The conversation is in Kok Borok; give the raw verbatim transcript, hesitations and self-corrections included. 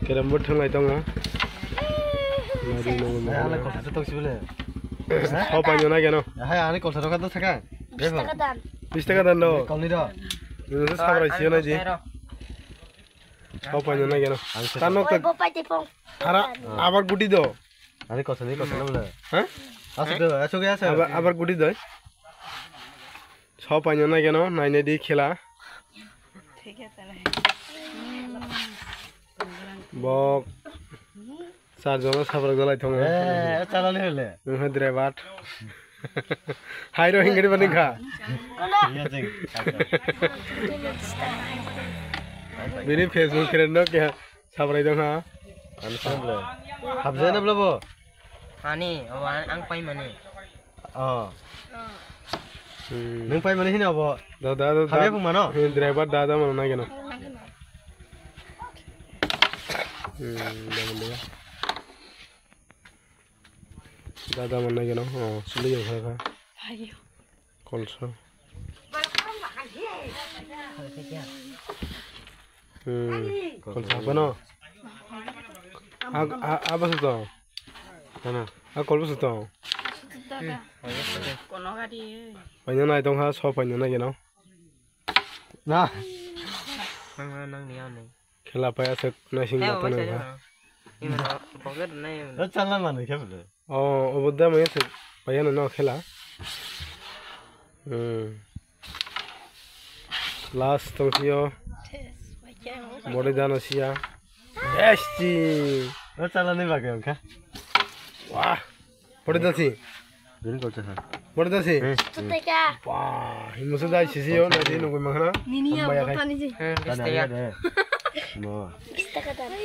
Kerem board thanglai tongo. Nari nongo. Hai, ani kolsa to toksi bole. Sop paino na geno. Hai, ani kolsa to kato saka. Bis taka dan. Bis taka dan do. Kolni do. Ini sabrai sio na ji. Sop paino na geno. Tano. Oi, bo pai te pong. Ara, abar guti do. Ani kolsa ni kolsa na bole. Ha? Asuk do, asuk ya asuk. Abar, abar guti do. Sop paino na geno, nai nai di khela. Bok. Char jono sabrak dalai tongo. Eh, chalani hole. Wngkha driver. Hai ro hingri bani kha. Iya, jeng. Bini Facebook friend no kya sabrai dong ha. Ani samle. Habjana bla bo. Ani, o ang, ang pai mani. Oh. Hmm. Nung pai mani hino bo. Da, da, da, da. Habya bung mano? Hmm, driver da, da mano na geno. Hmm, da mano ya. Da, da mano na geno. Oh, suli yang kha. Ayo. Kolso. Hmm, kolso apa no? Ag, a, apa sih to? Ano? A, kolso to? Kono gari. Paina nai tong ha, so paina nai geno. Na. Nang, nang, nang, ni ani. Khela pai aswk naising. Tei, nato obo nang sai ha. Ino pocket nai. Na chala manu khe bole. Oh, obo da mai aswk pai ano no khela. Hmm. Last tong sio. Body dano sia. Esti. Na chala ni bagwi wngkha. Wah. Pore dasi. Bini kolcha ha. Pore dasi. Eh. Tuteka. Wah, himusu dai sisi yo, dai nunggu mangana. Nini ya, Maya kai. Botani ji. Tani ya de. Mo. Tuteka tani.